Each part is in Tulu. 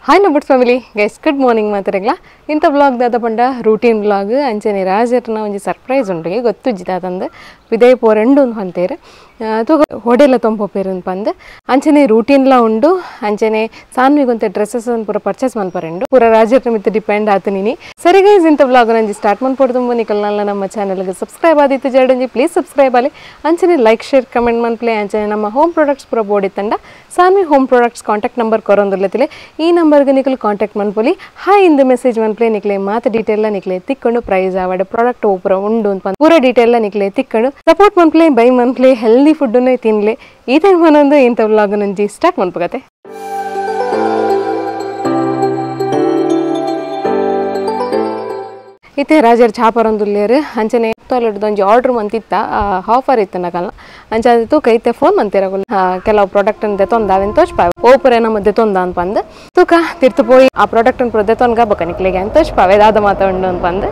Hi ನಬ್ಬಟ್ family guys, good morning ಮಾತಾಡಗ್ಲ. ಇಂಥ ಬ್ಲಾಗ್ ದಾದ ಪಂಡ ರೂಟೀನ್ ಬ್ಲಾಗ್ ಅಂಚನೆ ರಾಜರ್ನ ಒಂಜಿ ಸರ್ಪ್ರೈಸ್ ಉಂಟು ಗೊತ್ತುಜ್ಜಿ ದಾದಂದು ವಿದಯ್ ಪೋರೆಂಡು ಅಂತೇರು ತೂಕ ಹೊಡೆಲ್ಲ ತೊಂಪೋಪೇರು ಪಂದ್ ಅಂಚನೆ ರೂಟೀನ್ಲ ಉಂಡು. ಅಂಚನೆ ಸಾನ್ವಿಗೊಂತೆ ಡ್ರೆಸ್ಸಸ್ ಪೂರ ಪರ್ಚೇಸ್ ಮನ್ಪರೆಂಡು ಪೂರ ರಾಜರ್ನ ಮಿತ್ತ ಡಿಪೆಂಡ್ ಆತನಿನಿ. ಸರಿ ಗೈಸ್, ಇಂಥ ಬ್ಲಾಗ್ ನಂಜಿ ಸ್ಟಾರ್ಟ್ ಮನ್ಪೊಡ್ದು ನಿಕಲ್ನಲ್ಲ ನಮ್ಮ ಚಾನಲ್ಗೆ ಸಬ್ಸ್ಕ್ರೈಬ್ ಆದಿತ್ತು ಜರಡಂಜಿ ಪ್ಲೀಸ್ ಸಬ್ಸ್ಕ್ರೈಬ್ ಆಲಿ. ಅಂಚನೆ like share comment ಮನ್ಪ್ಲೆ. ಅಂಚನೆ ನಮ್ಮ ಹೋಮ್ ಪ್ರಾಡಕ್ಟ್ಸ್ ಪೂರ ಬೋಡಿ ತಂಡ Sanvi home products contact number ಕೊರೊಂದುಲ್ಲತಿಲೆ ಈ ನಂಬರ್ಗೆ ನಿಕಲ್ ಕಾಂಟ್ಯಾಕ್ಟ್ ಮನ್ಪೊಲಿ. ಹಾಯ್ ಇಂದು ಮೆಸೇಜ್ ಮನ್ಪ್ಲೆ ನಿಕ್ಲೆ ಮಾತ ಡೀಟೇಲ್ ನಿಕ್ಲೆ ತಿಕ್ಕೊಂಡು ಪ್ರೈಸ್ ಆವಡ ಪ್ರಾಡಕ್ಟ್ ಓಪುರ ಉಂಡು ಅಂತ ಪೂರ ಡೀಟೇಲ್ ನಿಕ್ಲೆ ತಿಕ್ಕೊಂಡು ಸಪೋರ್ಟ್ ಮನ್ಪ್ಲೆ ಬೈ ಮನ್ಪ್ಲೆ ಹೆಲ್ದಿ ಫುಡ್ ತಿನ್ಲೆ. ಈ ಟೈಮ್ ಮನೊಂದು ಇಂಥ ವ್ಲಾಗ್ ನಂಜಿ ಸ್ಟಾರ್ಟ್ ಮನ್ಪಗತೆ. ಇತ್ತೆ ರಾಜರ್ ಛಾಪರೊಂದುಲ್ಲೇರು ಅಂಚನೆ ಒಂಜಿ ಆರ್ಡರ್ ಮಂತಿತ್ತ ಆಫರ್ ಇತ್ತು ನಕಲ್ನ ಅಂಚ ತೂಕ ಇತ್ತೆ ಫೋನ್ ಮಂತಿರ ಕೆಲವು ಪ್ರಾಡಕ್ಟ್ ದೆತೊಂದ ಅವೆನ್ ತೋಚ್ಪಾವೆ ಓಪುರೆ ನಮ್ಮ ದೆತೊಂದ ಅನ್ಪಂದ್ ತೂಕ ತಿರ್ತು ಪೋಯಿ ಆ ಪ್ರಾಡಕ್ಟ್ ಪೂರ ದೆತೊನ್ಗ ಬೊಕ ನಿಕ್ಲೆಗೆ ಅಂತ ತೋಚ್ಪಾವೆ ದಾದ ಮಾತ ಉಂಡು ಅನ್ಪಂದ್.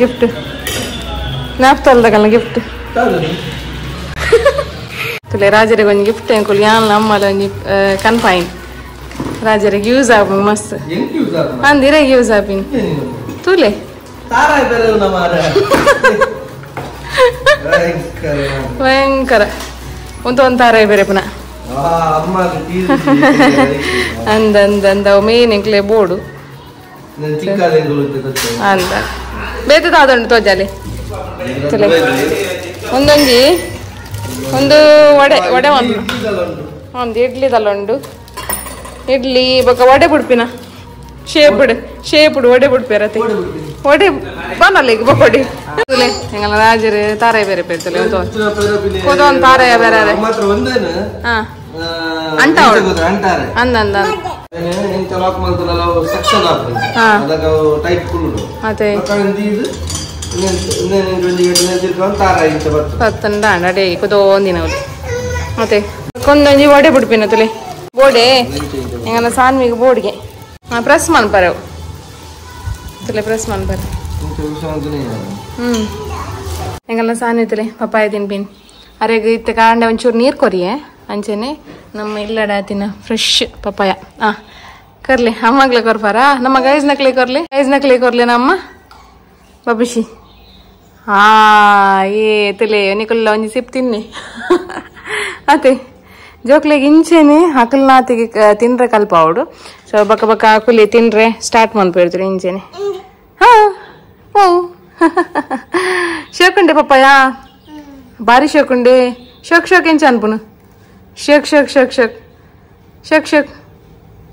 ಗಿಫ್ಟ್ ನಾಪ್ತಲ್ದಕಲ್ನ ಗಿಫ್ಟ್ ತುಲೆ ರಾಜರಿಗೆ ಒಂಜಿ ಗಿಫ್ಟ್ ಎಂಕುಲು ಯಾನ್ ನಮ್ಮಲ ಒಂಜಿ ಕನ್ಫೈನ್ ರಾಜರಿಗೆ ಯೂಸ್ ಆಪು ಮಸ್ತ್ ಅಂದಿರ ಯೂಸ್ ಆಪಿನ್ ತುಲೆ ಭಯಂಕರ ಒಂದು ಒಂದು ತಾರ ಬೇರೆ ಪುನಃ ಅಂದ ಅಂದ ಅಂದ ಮೇನ್ ಎಂಕ್ಲೆ ಬೋರ್ಡು ಅಂದ ಬೇತೆ ತಾದುಂಟು ತೋಜಾಲಿ ತುಲೆ ಒಂದೊಂಜಿ ಒಂದು ವಡೆ ವಡೆ ಒಂದು ಒಂದು ಇಡ್ಲಿದಲ್ಲ ಉಂಡು ಇಡ್ಲಿ ಬೊಕ ವಡೆ ಬುಡ್ಪಿನ ಶೇಪುಡು ಶೇಪುಡು ವಡೆ ಬುಡ್ಪೇರತೆ ವಡೆ ಬನ್ನಲ್ಲ ಈಗ ಬೊಕೊಡಿ ತುಲೆ ಎಂಗಲ ರಾಜರು ತಾರೇ ಬೇರೆ ಪೇರ್ತಲೆ ಒಂದು ಒಂದು ತಾರೇ ಬೇರೆ ಹಾ ಅಂಟ ಅಂದ ಅಂದ ಪತ್ತಂಡ ಅಡೆ ಕುದೋಂದಿನ ಮತ್ತೆ ಕೊಂದೊಂಜಿ vada ಬುಡ್ಪಿನ ತುಲೆ ಬೋಡೆ ಎಂಗನ ಸಾನ್ವಿಗೆ ಬೋರ್ಡ್ಗೆ press ಮನ್ಪರೆ ತುಲೆ press ಮನ್ಪರೆ. ಎಂಗಲ್ಲ Saanvi ತುಲೆ papaya ತಿನ್ಪಿನ್ ಅರೆಗ್ ಇತ್ತೆ ಕಾಂಡ ಒಂಚೂರು ನೀರು ಕೊರಿಯೆ ಅಂಚೆನೆ ನಮ್ಮ ಇಲ್ಲಡ ತಿನ್ನ ಫ್ರೆಶ್ ಪಪ್ಪಾಯ. ಹಾಂ ಕರ್ಲಿ ಅಮ್ಮಗ್ಲೆ ಕೊರ್ಪಾರಾ ನಮ್ಮ ಗೈಸ್ ನಕ್ಲೆ ಕೊರ್ಲಿ ಗೈಸ್ ನಕ್ಲೆ ಕೊರ್ಲಿ ನಮ್ಮ ಬಬಿಷಿ. ಹಾ ಏ ತುಲೆ ನಿಕುಲ್ಲ ಒಂಜಿ ಸಿಪ್ ತಿನ್ನಿ ಅತೆ ಜೋಕ್ಲೆಗ್ ಇಂಚೆನೆ ಅಕಲ್ನಾತಿಗೆ ತಿನ್ರೆ ಕಲ್ಪ ಅವಡು ಸೊ ಬಕ ಬಕ ಅಕುಲಿ ತಿನ್ರೆ ಸ್ಟಾರ್ಟ್ ಮನ್ಪಿರ್ತಾರೆ ಇಂಚೆನೆ. ಹಾ ಓ ಶೋಕುಂಡೆ ಪಪ್ಪಾಯ ಭಾರಿ ಶೋಕುಂಡೆ ಶೋಕ್ ಶೋಕ್ ಎಂಚ ಅನ್ಪುನು ಶೋಕ್ ಶೋಕ್ ಶೋಕ್ ಶೋಕ್ ಶೋಕ್ ಶೋಕ್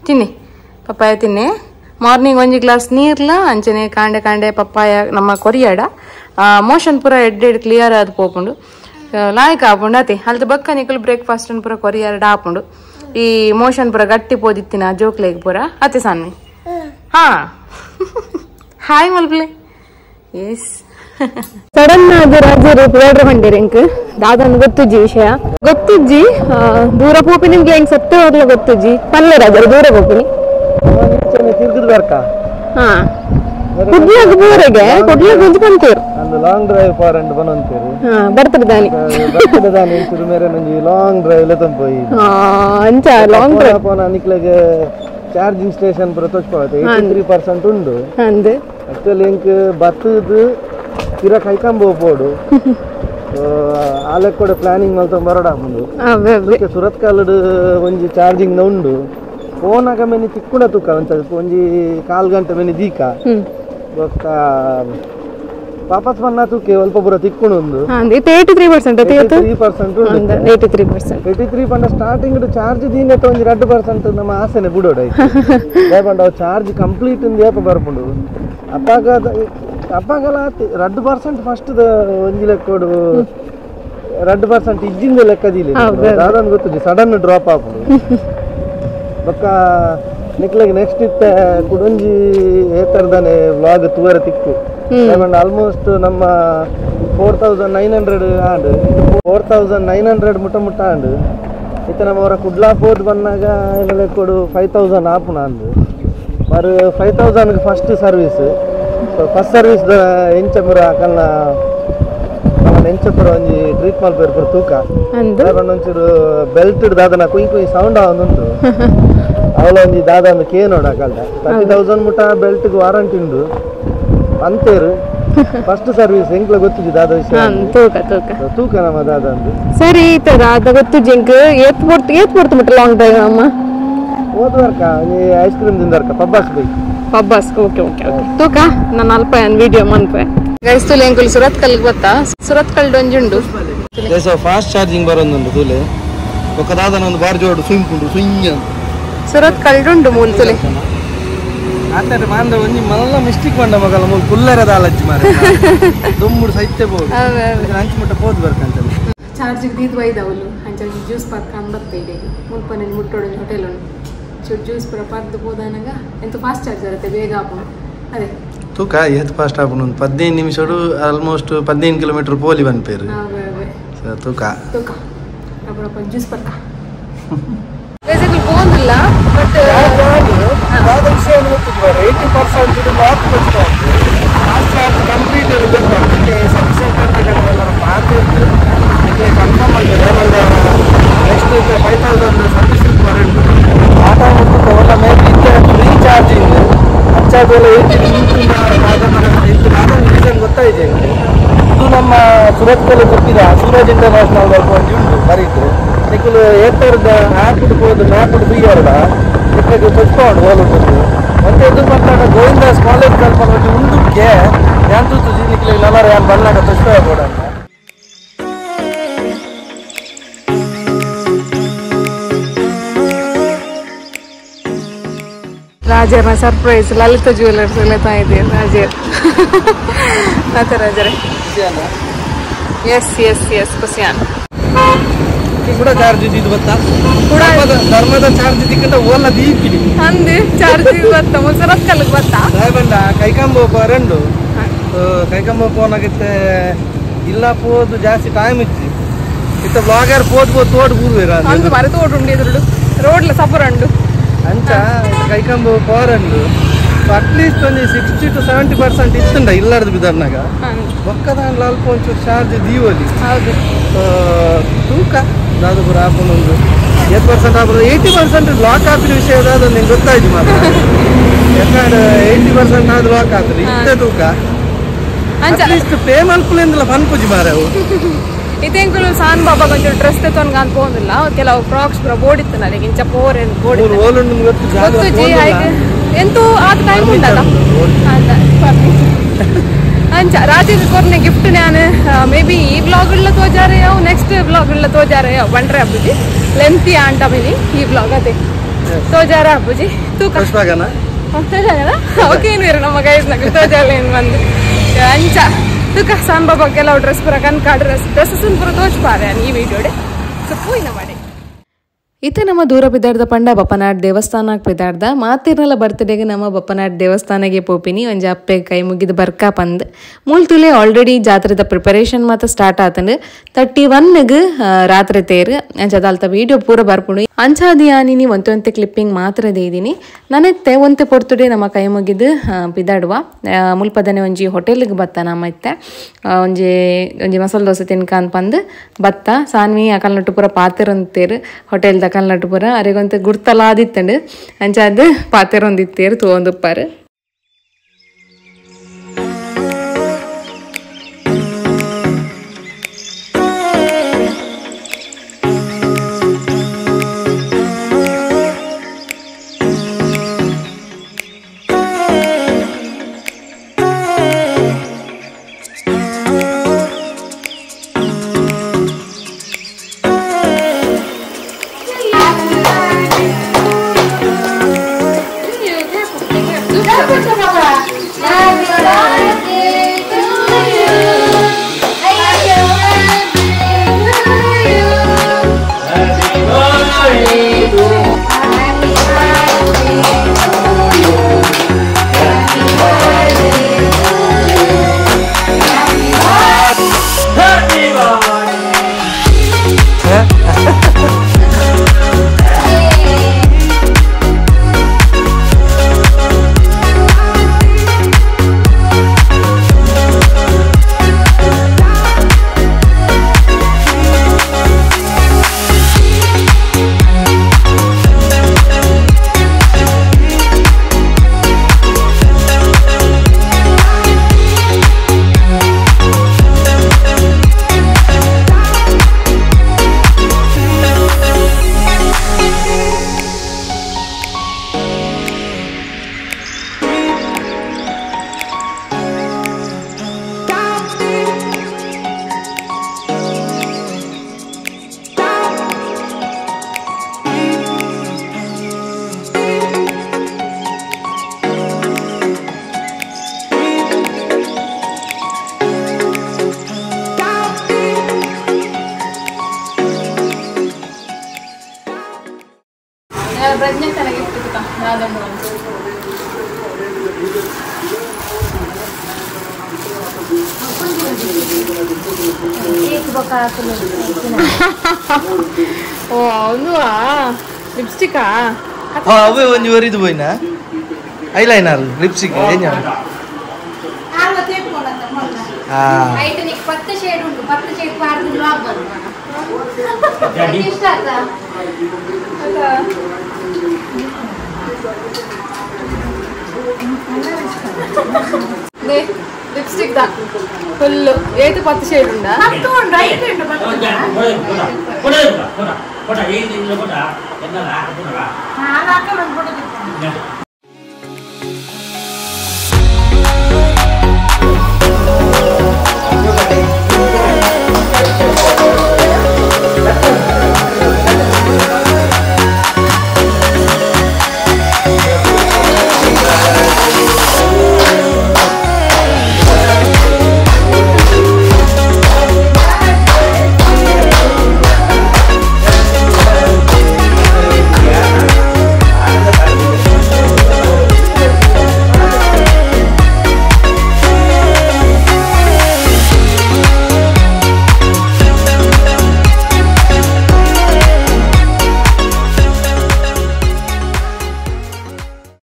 ತಿನ್ನಿ ಪಪ್ಪಾಯ ತಿನ್ನಿ. ಮಾರ್ನಿಂಗ್ ಒಂಜಿ ಗ್ಲಾಸ್ ನೀರ್ಲ ಅಂಚನೆ ಕಾಂಡೆ ಕಾಂಡೆ ಪಪ್ಪಾಯ ನಮ್ಮ ಕೊರಿಯಾಡ ಮೋಷನ್ ಪೂರ Ed Ed clear ಆದ್ ಪೋಪುಂಡು ಲಾಯ್ಕ್ ಆಪುಂಡು ಅತೆ ಅಲ್ತ ಬಕ್ಕ ನಿಕಲ್ ಬ್ರೇಕ್ಫಾಸ್ಟ್ ಪೂರ ಕೊರಿಯಾಡ ಆಪುಂಡು ಈ ಮೋಷನ್ ಪೂರ ಗಟ್ಟಿ ಪೋದಿತ್ತಿನ ಜೋಕ್ಲೆಗ್ ಪೂರ ಅತೆ ಸಾನ್ವಿ. ಹಾ ಹಾಯ್ ಮಲ್ಪ್ಲೆ. ಎಸ್ ಸಡನ್ ಅದು ರಾಜರು ಪ್ಲೇಡ್ರ ಬಂಡಿರ ಇಂಕ್ ದಾದನ್ ಗೊತ್ತುಜ್ಜಿ ವಿಷಯ ಗೊತ್ತುಜ್ಜಿ ದೂರ ಪೋಪಿ ನಿಮ್ಗೆ ಹೆಂಗ್ ಸತ್ತೆ ಹೋಗ್ಲ ಗೊತ್ತುಜ್ಜಿ ಪಲ್ಲೆ ರಾಜರು ದೂರ ಪೋಪಿನಿ. ಹಾ ಕುಡ್ಲಾಗ ಊರಿಗೆ ಕುಡ್ಲಾಗ ಒಂಜಿ ಪಂತೇರು ಲಾಂಗ್ ಡ್ರೈವ್ ಪಾರಂಡ್ ಬನಂತೇರು. ಹಾ ಬರ್ತದೆ ದಾನಿ ಬರ್ತದೆ ದಾನಿ ಇಂಚು ಮೇರೆ ನಂಜಿ ಲಾಂಗ್ ಡ್ರೈವ್ ಲೆ ತಂಪೋಯಿ. ಹಾ ಅಂಚ ಲಾಂಗ್ ಡ್ರೈವ್ ಪೋನ ನಿಕ್ಲೆಗೆ ಚಾರ್ಜಿಂಗ್ ಸ್ಟೇಷನ್ ಪೂರ ತೋಚ್ಪಾವತೆ 83% ಉಂಡು ಅಂದ್ ಆಕ್ಚುಲಿ ಎಂಕ್ ಬತ್ತದು ಪಿರ ಕೈಕಂಬ ಪೋಡು ಆಲೆ ಕೂಡ ಪ್ಲಾನಿಂಗ್ ಮಲ್ತೊಂದು ಬರೋಡ ಆಪುಂಡು. ಸುರತ್ಕಲ್ಡ್ ಒಂಜಿ ಚಾರ್ಜಿಂಗ್ ನ ಉಂಡು ಫೋನಾಗ ಮೆನಿ ತಿಕ್ಕುಣ ತುಕ್ಕ ಒಂಚ ಒಂಜಿ ಕಾಲ್ ಗಂಟೆ ಮೆನಿ ದೀಕ ಬೊಕ್ಕ ವಾಪಸ್ ಬನ್ನ ತೂಕೆ ಅಲ್ಪ ಪೂರ ತಿಕ್ಕುಣ ಉಂಡು. 83% 83% ಉಂಡು 83% 83 ಪಂಡ ಸ್ಟಾರ್ಟಿಂಗ್ ಚಾರ್ಜ್ ದೀನೆತ್ತ ಒಂಜಿ 2% ನಮ್ಮ ಆಸೆನೆ ಬುಡೋಡು ಐತೆ ಪಂಡ ಅವು ಚಾರ್ಜ್ ಕಂಪ್ಲೀಟ್ ಉಂದು ಏಪ ಬರ್ಪುಂಡು ಅಪ್ಪಾಗ ಅಪ್ಪಾಗಲ 2% ಫಸ್ಟ್ ಒಂಜಿ ಲೆಕ್ಕೋಡು 2% ಇಜ್ಜಿಂದ ಲೆಕ್ಕದಿಲ್ಲ ದಾದನ್ ಗೊತ್ತುಜಿ ಸಡನ್ ಡ್ರಾಪ್ ಆಪುಂಡು. ಬೊಕ್ಕ ನಿಕ್ಲೆಗ್ ನೆಕ್ಸ್ಟ್ ಇತ್ತೆ ಕುಡೊಂಜಿ ಏತರ್ದಾನೆ ವ್ಲಾಗ್ ತೂವರೆ ತಿಕ್ಕು ಆಲ್ಮೋಸ್ಟ್ ನಮ್ಮ 4900 ಆಂಡ್ 4900 ಮುಟ್ಟ ಮುಟ್ಟ ಆಂಡ್ ಇತ್ತೆ ನಮ್ಮ ಅವರ ಕುಡ್ಲಾ ಪೋದು ಬಂದಾಗ ಏನೆಲ್ಲ ಕೊಡು 5000 ಆಪುಣ ಅಂದು ಮರು 5000 first service first service ಎಂಚ ಮುರ ಅಕಲ್ನ ಎಂಚಪುರ ಒಂಜಿ ಟ್ರೀಟ್ ಮಲ್ಪೇರು ಪೂರ ತೂಕ ಒಂಚೂರು ಬೆಲ್ಟ್ ದಾದನ ಕುಯ್ ಕುಯ್ ಸೌಂಡ್ ಆವೊಂದುಂಡು ಅವಳ ಒಂಜಿ ದಾದ ಒಂದು ಕೇನೋಡ ಕಲ್ದ 30,000 ಮುಟ ಬೆಲ್ಟ್ ವಾರಂಟಿ ಉಂಡು ಅಂತೇರು ಫಸ್ಟ್ ಸರ್ವಿಸ್ ಎಂಕ್ಲ ಗೊತ್ತಿಜಿ ದಾದ ವಿಷಯ ತೂಕ ತೂಕ ತೂಕ ನಮ್ಮ ದಾದ ಅಂದು ಸರಿ ಇತ್ತ ದಾದ ಗೊತ್ತಿಜಿ ಎಂಕ್ ಏತ್ ಪೊರ್ತು ಏತ್ ಪೊರ್ತು ಮುಟ್ಟ ಲಾಂಗ್ ಡ್ರೈವ್ ಅಮ್ಮ ಓದ್ವರ್ಕ ಐಸ್ ಕ್ರೀಮ್ ತಿಂದರ್ಕ ಪಬ್ಬಾಸ್ ಬೇಕು ಪಬ್ಬಾಸ್ okay okay okay ತೂಕ ನಾನು ಅಲ್ಪ ವಿಡಿಯೋ ಮನ್ಪೆ ಗೈಸ್ ತುಲೆ ಎಂಕುಲು ಸುರತ್ಕಲ್ಗೆ ಗೊತ್ತಾ ಸುರತ್ಕಲ್ ಒಂಜುಂಡು ಫಾಸ್ಟ್ ಚಾರ್ಜಿಂಗ್ ಬರೋದುಂಡು ತುಲೆ ಒಕ್ಕ ದಾದನ ಒಂದು ಬಾರ್ ಜೋಡು ಸುಂಕುಂಡು ಸುಂಜ ಸುರತ್ಕಲ್ ಉಂಡು ಮೂಲ ತುಲೆ ಆತರೆ ಮಾಂದ ಒಂಜಿ ಮಲ್ಲ ಮಿಸ್ಟೇಕ್ ಮಂಡ ಮಗಲ ಮೂಲ ಕುಲ್ಲರೆ ದಾಲಜ್ಜಿ ಮಾರೆ ದುಮ್ಮುಡು ಸೈತೆ ಬೋದು ಅಂಚು ಮುಟ್ಟ ಪೋದು ಬರ್ಕಂತ ಚಾರ್ಜಿಗೆ ದೀದ್ ವೈದವಲು ಅಂಚ ಜ್ಯೂಸ್ ಪಾರ್ಕ್ ಅಂಬತ್ತೆ ಇದೆ ಮುಲ್ಪನೆ ಮುಟ್ಟೋಡು ಹೋಟೆಲ್ ಉಂಡು ಚೂರು ಜ್ಯೂಸ್ ಪೂರ ಪರ್ದು ಪೋದಾನಾಗ ಎಂತ ಫಾಸ್ಟ್ ಚಾರ್ಜ್ ಇರುತ್ತೆ ಬೇಗ ಆಪುಂಡು ಅದೇ ತೂಕ ಏತ್ ಫಾಸ್ಟ್ ಆಪುಂಡು ಒಂದು 15 ನಿಮಿಷಡು ಆಲ್ಮೋಸ್ಟ್ 15 ಕಿಲೋಮೀಟರ್ ಪೋಲಿ ಬನ್ಪೇರು ತೂಕ ತೂಕ ಅಪ್ಪರಪ್ಪ ಜ್ಯೂಸ್ ಪರ್ಕ ಬೇಸಿಕಲಿ ಪೋಂದಿಲ್ಲ but 80% lock fast charge complete service confirm ಆಗ್ತದೆ ನೆಕ್ಸ್ಟ್ 5,000 ಸರ್ವಿಸ್ ಬರಂಟು ಆಟ ಒಲ್ಲ maybe free charging ಅಂಚಾದೆಲ್ಲ 80 reason ಗೊತ್ತಾಯಿದೆ ಇದು ನಮ್ಮ ಸುರತ್ಕಲ್ ಗೊತ್ತಿದೆ ಸೂರಜ್ ಇಂಟರ್ನ್ಯಾಷನಲ್ ಒಂಜಿ ಉಂಟು ಬರೀತು ನಿಕ್ಕಲು ಏತರದ ಆ್ಯಪ್ ಪೋದು ಮ್ಯಾಪ್ ತೂಯರ್ಡ ನಿಕ್ಕಗೆ ತೊಚ್ಕೊಂಡು ಹೋಲು ಮತ್ತೆ ಎದುರು ಬರ್ತಾಗ ಗೋವಿಂದಾಸ್ ಕಾಲೇಜ್ ಕಲ್ಪನ ಒಂಜಿ ಉಂಡುಕ್ಕೆ ಯಾನ್ ತೂತು ನಿಕ್ಲೆ ನಲರ ಯಾನ್ ಬಲ್ಲಾಗ ತೊಚ್ಕೋಬೋಡ ಅಂತ. ರಾಜರ್ನ ಸರ್ಪ್ರೈಸ್ ಲಲಿತ ಜ್ಯುವೆಲರ್ಸ್ ಎಲ್ಲ ಇದೆ ರಾಜರ್ ಆತ ರಾಜರೇ S S S ಕುಸಿಯಾನ್ ಕೂಡ ಚಾರ್ಜ್ ಇದ್ದಿದ್ದು ಗೊತ್ತಾ ಕೂಡ ಧರ್ಮದ ಚಾರ್ಜ್ ಇದ್ದಕ್ಕಿಂತ ಓಲ್ಲ ದೀಪಿಡಿ ಅಂದು ಚಾರ್ಜ್ ಗೊತ್ತಾ ಸುರತ್ಕಲ್ಗೆ ಗೊತ್ತಾ ಸಾಯ್ಬಂಡ ಕೈಕಂಬ ರಂಡು ಕೈಕಂಬ ಫೋನ್ ಆಗತ್ತೆ ಇಲ್ಲ ಪೋದು ಜಾಸ್ತಿ ಟೈಮ್ ಇತ್ತು ಇತ್ತ ಬ್ಲಾಗರ್ ಪೋದು ಪೋ ತೋಡ್ ಬೂರ್ವೇರ ಅಂದು ಮರ ತೋಡು ಉಂಡು ಎದುರುಡು ರೋಡ್ಲ ಸಪರಂಡು ಅಂಚ ಕೈಕಂಬ ಪೋರಂಡು ಅಟ್ಲೀಸ್ಟ್ ಒಂದು 60 to 70% ಇತ್ತುಂಡ ಇಲ್ಲಾರ್ದು ಬಿದರ್ನಾಗ ಒಕ್ಕದಾಂಡ್ಲ ಅಲ್ಪ ಒಂಚೂರು ಚಾರ್ಜ್ ದೀವಲಿ ಹೌದು ತೂಕ ದಾದಪುರ ಆಪುನೊಂದು 8% ಆಪುನ 80% ಲಾಕ್ ಆಪಿನ ವಿಷಯ ಅದು ನಿಂಗೆ ಗೊತ್ತಾಯ್ತು ಮಾತ್ರ ಯಾಕಂದ್ರೆ 80% ಆದ ಲಾಕ್ ಆದ್ರೆ ಇತ್ತೆ ತೂಕ at least pay ಮಲ್ಪುಲಿಂದಲ ಪನ್ಪುಜಿ ಮಾರವು ಇತೆಂಕುಲು ಸಾನ್ ಬಾಬಾ ಒಂಚೂರು ಡ್ರೆಸ್ ತೆತ್ತೊನ್ಗ ಅಂತ ಪೋಂದಿಲ್ಲ ಕೆಲವು ಫ್ರಾಕ್ಸ್ ಪೂರ ಬೋಡಿತ್ತು ನನಗೆ ಇಂಚ ಪೋರೆ ಬೋಡಿತ್ತು ಗೊತ್ತು ಜಿ ಆಯ್ತು ಎಂತೂ ಆತ ಟೈಮ್ ಉಂಟಲ್ಲ ಅಂಚ ರಾಜೀವ್ ಕೊರ್ನೆ ಗಿಫ್ಟ್ ನಾನು ಮೇ ಬಿ ಈ ಬ್ಲಾಗ್ ಉಳ್ಳ ತೋಜಾರೆ ನೆಕ್ಸ್ಟ್ ಬ್ಲಾಗ್ ಉಳ್ಳ ತೋಜಾರೆ ಬಂಡ್ರೆ ಅಬ್ಬುಜಿ ಲೆಂತಿ ಆಂಟ ಮಿನಿ ಈ ಬ್ಲಾಗ್ ಅದೇ ತೋಜಾರ ಅಬ್ಬುಜಿ ತೂಕ ಓಕೆ ಏನು ನಮ್ಮ ಗೈಸ್ ನಗ ತೋಜಾಲೆ ಏನು ಬಂದು ಅಂಚ ತೂಕ ಸಾನ್ ಬಾಬಾ ಕೆಲವು ಡ್ರೆಸ್ ಪೂರ ಕನ್ಕ ಡ್ರೆಸ್ಸಸ್ ಪೂರ ತೋಜ್ಪಾರೆ ಈ ವಿಡಿಯೋಡೆ ಸೊ ಪೂಯಿನ ಮಾಡಿ ಇತ್ತೆ ನಮ್ಮ ದೂರ ಪಿದಾರ್ದ ಪಂಡ ಬಪ್ಪನಾಡ್ ದೇವಸ್ಥಾನಕ್ಕೆ ಪಿದಾರ್ದ ಮಾತಿರ್ನಲ್ಲ ಬರ್ತ್ಡೇಗೆ ನಮ್ಮ ಬಪ್ಪನಾಡ್ ದೇವಸ್ಥಾನಕ್ಕೆ ಪೋಪಿನಿ ಒಂಜಿ ಅಪ್ಪೆ ಕೈ ಮುಗಿದು ಬರ್ಕಾ ಪಂದ್ ಮೂಲ್ತುಲೆ ಆಲ್ರೆಡಿ ಜಾತ್ರೆದ ಪ್ರಿಪರೇಷನ್ ಮಾತ್ರ ಸ್ಟಾರ್ಟ್ ಆತಂಡು 31ಗ್ ರಾತ್ರಿ ತೇರು ಅಂಚದ ಅಲ್ತ ವೀಡಿಯೋ ಪೂರ ಬರ್ಪುಂಡು ಅಂಚಾದಿ ಆನಿನಿ ಒಂತೆ ಕ್ಲಿಪ್ಪಿಂಗ್ ಮಾತ್ರ ದೇದಿನಿ ನಾನೆತ್ತೆ ಒಂತೆ ಪೊರ್ತುಡೆ ನಮ್ಮ ಕೈ ಮುಗಿದು ಪಿದಾಡುವ ಮುಲ್ಪದನೆ ಒಂಜಿ ಹೋಟೆಲ್ಗೆ ಬತ್ತ ನಮ್ಮ ಇತ್ತೆ ಒಂಜಿ ಒಂಜಿ ಮಸಾಲೆ ದೋಸೆ ತಿನ್ಕ ಪಂದ್ ಬತ್ತ ಸಾನ್ವಿ ಅಕಲ್ನಟ್ಟು ಪೂರ ಪಾತಿರಂತೇರು ಹೋಟೆಲ್ದ ಕಲ್ನಟ್ಟುಪುರ ಅರೆಗೊಂತೆ ಗುರ್ತಲಾದಿತ್ತಂಡು ಅಂಚಾದ್ ಪಾತೆರೊಂದಿತ್ತೇರು ತೂವೊಂದುಪ್ಪಾರು. ಪ್ರಜ್ಞೆ ಗಿಫ್ಟ್ ಓ ಅವನು ಲಿಪ್ಸ್ಟಿಕ್ಕಾ? ಅವೇ ಒಂಜಿ ಒರಿದು ಪೋಯಿನ ಐಲೈನರ್ ಲಿಪ್ಸ್ಟಿಕ್ ಏನ? ಲಿಪ್ಸ್ಟಿಕ್ ದಾ ಫುಲ್ ಏತು 10 ಶೇಡ್ ಉಂಡಾ?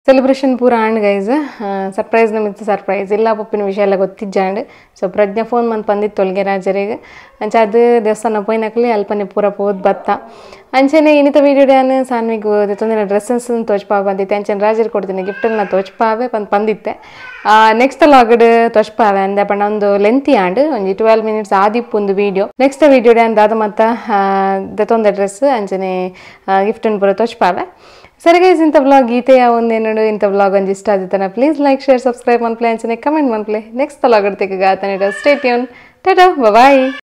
ಸೆಲೆಬ್ರೇಷನ್ ಪೂರ and guys surprise ನಮಿತ್ತು surprise ಇಲ್ಲ ಪಪ್ಪಿನ ವಿಷಯ ಎಲ್ಲ ಗೊತ್ತಿಜ್ಜಾಂಡ್. ಸೊ ಪ್ರಜ್ಞಾ ಫೋನ್ ಮಂತ್ ಬಂದಿತ್ತು ತೊಲ್ಗೆ ರಾಜರಿಗೆ ಅಂಚೆ ಅದು ದೇವಸ್ಥಾನ ಪೋಯಿನಕ್ಲಿ ಅಲ್ಪನೆ ಪೂರ ಪೋದು ಬತ್ತ. ಅಂಚೆನೆ ಇನ್ನಿತ ವೀಡಿಯೋ ಡ್ಯಾನ್ ಸಾನ್ವಿಗ್ ತೊಂದರೆ ಡ್ರೆಸ್ಸಸ್ ತೋಚ್ಪಾವೆ ಬಂದಿತ್ತೆ. ಅಂಚೆನೆ ರಾಜರಿಗೆ ಕೊಡ್ತೀನಿ ಗಿಫ್ಟನ್ನು ತೋಚ್ಪಾವೆ ಬಂದು ಬಂದಿತ್ತೆ. ನೆಕ್ಸ್ಟ್ ಲಾಗಡ್ ತೋಚ್ಪಾವೆ ಅಂದೆ ಪಂಡ ಒಂದು ಲೆಂತಿ ಆಂಡ್ ಒಂಜಿ 12 ಮಿನಿಟ್ಸ್ ಆದಿಪ್ಪು ಒಂದು video. Next video ಡ್ಯಾನ್ ದಾದ ಮತ್ತ ತೊಂದರೆ ಡ್ರೆಸ್ ಅಂಚೆನೆ ಗಿಫ್ಟನ್ನು ಪೂರ ತೋಚ್ಪಾವೆ. ಸರಿ ಗೈಸ್, ಇಂಥ ವ್ಲಾಗ್ ಗೀತೆಯ ಒಂದೇನಡು ಇಂಥ ವ್ಲಾಗ್ ಒಂದು ಇಷ್ಟ ಆದಿತ್ತಾನ please like share subscribe ಮನ್ಪ್ಲೆ ಅಂಚನೆ ಕಮೆಂಟ್ ಮನ್ಪ್ಲೆ. ನೆಕ್ಸ್ಟ್ ವ್ಲಾಗ್ ಗಾತನ stay tune. Tata bye.